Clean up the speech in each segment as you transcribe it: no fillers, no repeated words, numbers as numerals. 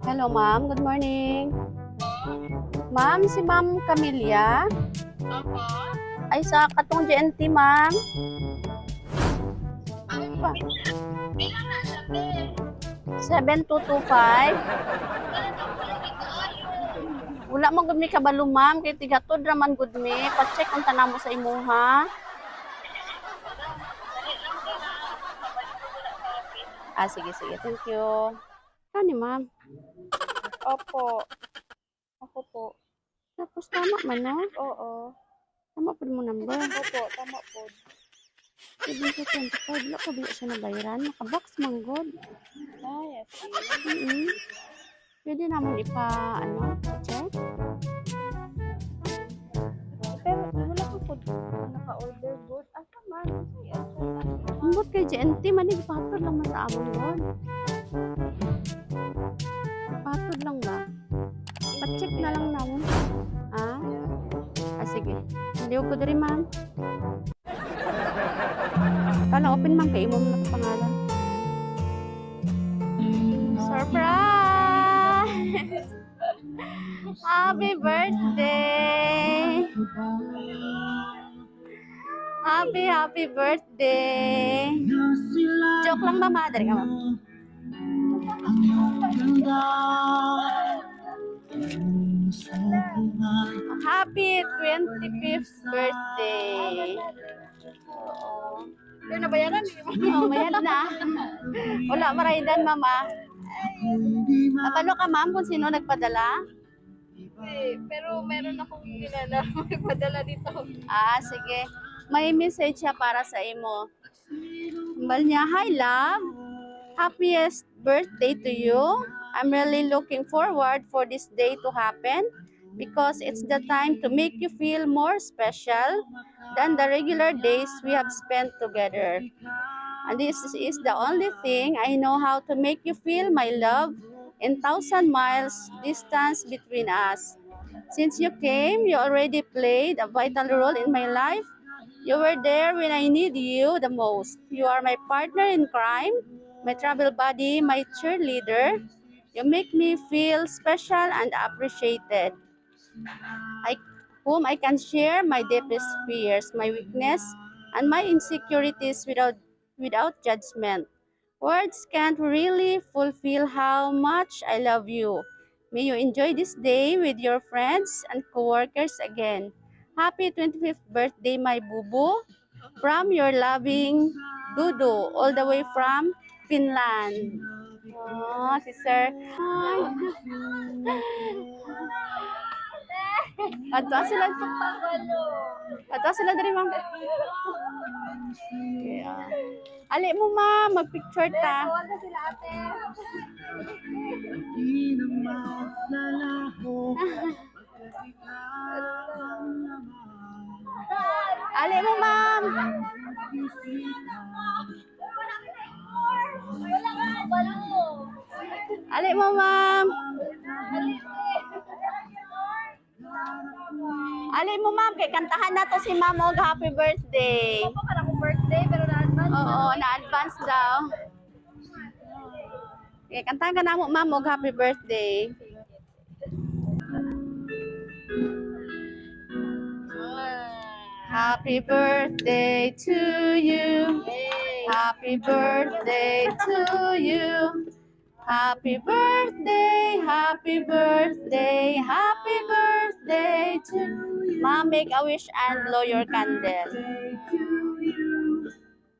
Hello, ma'am. Good morning. Ma'am, si Ma'am Camilla? Opo. Ay, sa katong JNT, ma'am. Pa. Ilan na siya, te? 7225. Wala na pala kaayo. Wala man gud mi kabalo, ma'am, kay tigatod ra man gud mi. Pa-check unta namo sa imuha. Dali lang, te, ha? Pabalik ko wala sa office. Ah, sige, sige. Thank you. Ano, ma'am? Opo. Ako po. Tapos tama man, no? Oo. Tama po mo number. Opo, tama po. 7225. Wala ko biya siya nabayaran. Nakabox man gud. Ah, yes. Pwede namon ipa, ano, check? Pero wala ko po naka-order good. Asa man? Sige, asa. Ambot kay JNT, man, ipatod lang man sa amon god. Ipatod lang ba? Pa-check na lang namon. Ah? Ah, sige. Hindi ko diri, ma'am. Kala open, ma'am, kay imo na pangalan. Surprise! Happy birthday! Happy, happy birthday! Joke lang ba, mother ka, ma'am? Happy 25th birthday! Oo. Pero nabayaran eh. Oh, mayad na. Wala, maraidan, mama. Kabalo ka, ma'am, kung sino nagpadala? Eh, pero meron akong kilala. Magpadala dito. Ah, sige. May message siya para sa imo. Hambal niya, "Hi love. Happiest birthday to you. I'm really looking forward for this day to happen because it's the time to make you feel more special than the regular days we have spent together. And this is the only thing I know how to make you feel my love in thousand miles distance between us. Since you came, you already played a vital role in my life. You were there when I need you the most. You are my partner in crime, my travel buddy, my cheerleader. You make me feel special and appreciated. I whom I can share my deepest fears, my weakness, and my insecurities without judgment. Words can't really fulfill how much I love you. May you enjoy this day with your friends and coworkers again. Happy 25th birthday, my boo-boo. From your loving Dudu, all the way from Finland." Oh, si Sir. Hi. Adto sila. Adto sila diri, ma'am. Okay, ah. Ali mo, ma'am, magpicture ta. Tawag na sila, ate. Di na maglalaho. Ali mo, ma'am. Wala ka kabalo. Ali mo, ma'am. Ali mo, ma'am, kay kantahan na to si ma'am og happy birthday. Opo, para akong birthday, pero na-advance. Oo, na-advance daw. Okay, kantahan ka na mo, ma'am, og happy birthday. Happy birthday to you. Happy birthday to you. Happy birthday, happy birthday, happy birthday to you. Ma'am, make a wish and blow your candle.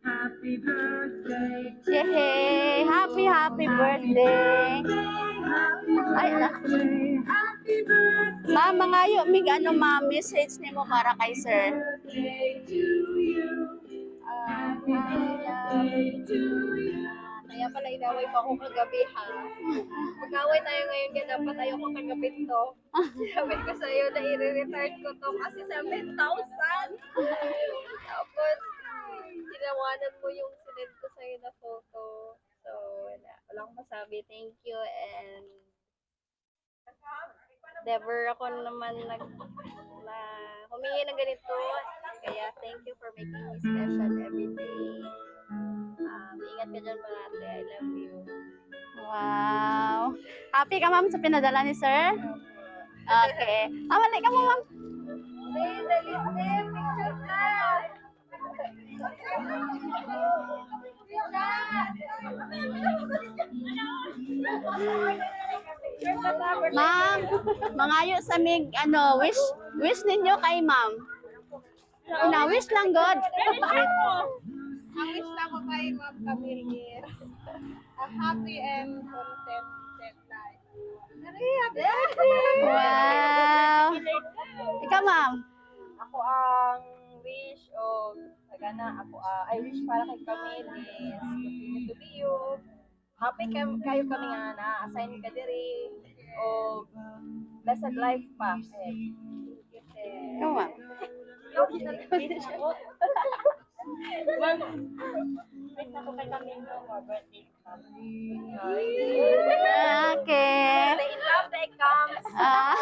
Happy birthday. Yay! Happy, happy birthday. Ay, ala. Happy birthday Ma'am, mangayo, mig ano, ma'am, message nimo para kay sir. to you. Happy birthday to you. Kaya pala inaway pa ako kagabi, ha. Mag-away tayo ngayon kaya dapat ayoko kagabi to. Sabi ko sa'yo na i-return ko to kasi 7,000. Tapos, tinawanan mo yung sinend ko sa'yo na photo. So, wala. Wala akong masabi. Thank you and never ako naman nag na humingi ng ganito. Kaya thank you for making me special every day. Ingat ka dyan parati. I love you. Wow. Happy ka, ma'am, sa pinadala ni sir? Okay. Ah, mali ka mo, ma'am. Dali, dali, dali. Picture na. Ma'am, mangayo sa mig, ano, wish, wish ninyo kay ma'am. Una, wish lang, God. Ang wish lang ko kay Ma'am Camille is a happy and contented life. Dali, happy birthday! Wow. Ikaw, ma'am. Ako ang wish o sagana ako I wish para kay Camille is continue to be you. Happy kayo kami nga na-assign ka diri o blessed life pa. Eh. Ikaw, ma'am. Wish ako kay Camille no more birthday. Okay. Stay in love that comes. Ah,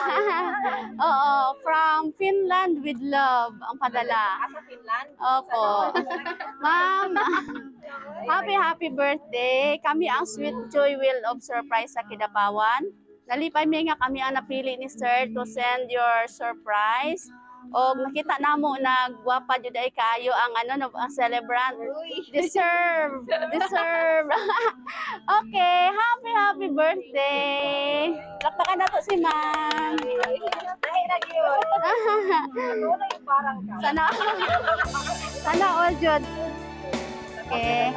oo, from Finland with love ang padala. Asa Finland. Opo. Ma'am, happy happy birthday. Kami ang Sweet Joy Wheel of Surprise sa Kidapawan. Nalipay mi nga kami ang napili ni sir to send your surprise. Og nakita namo na gwapa jud ay kaayo ang ano no, ang celebrant. Deserve, deserve. Okay, happy happy birthday. Lakpakan nato si ma'am. Dahil na yun. Ano na yung parang ka? Sana sana all jud. Okay.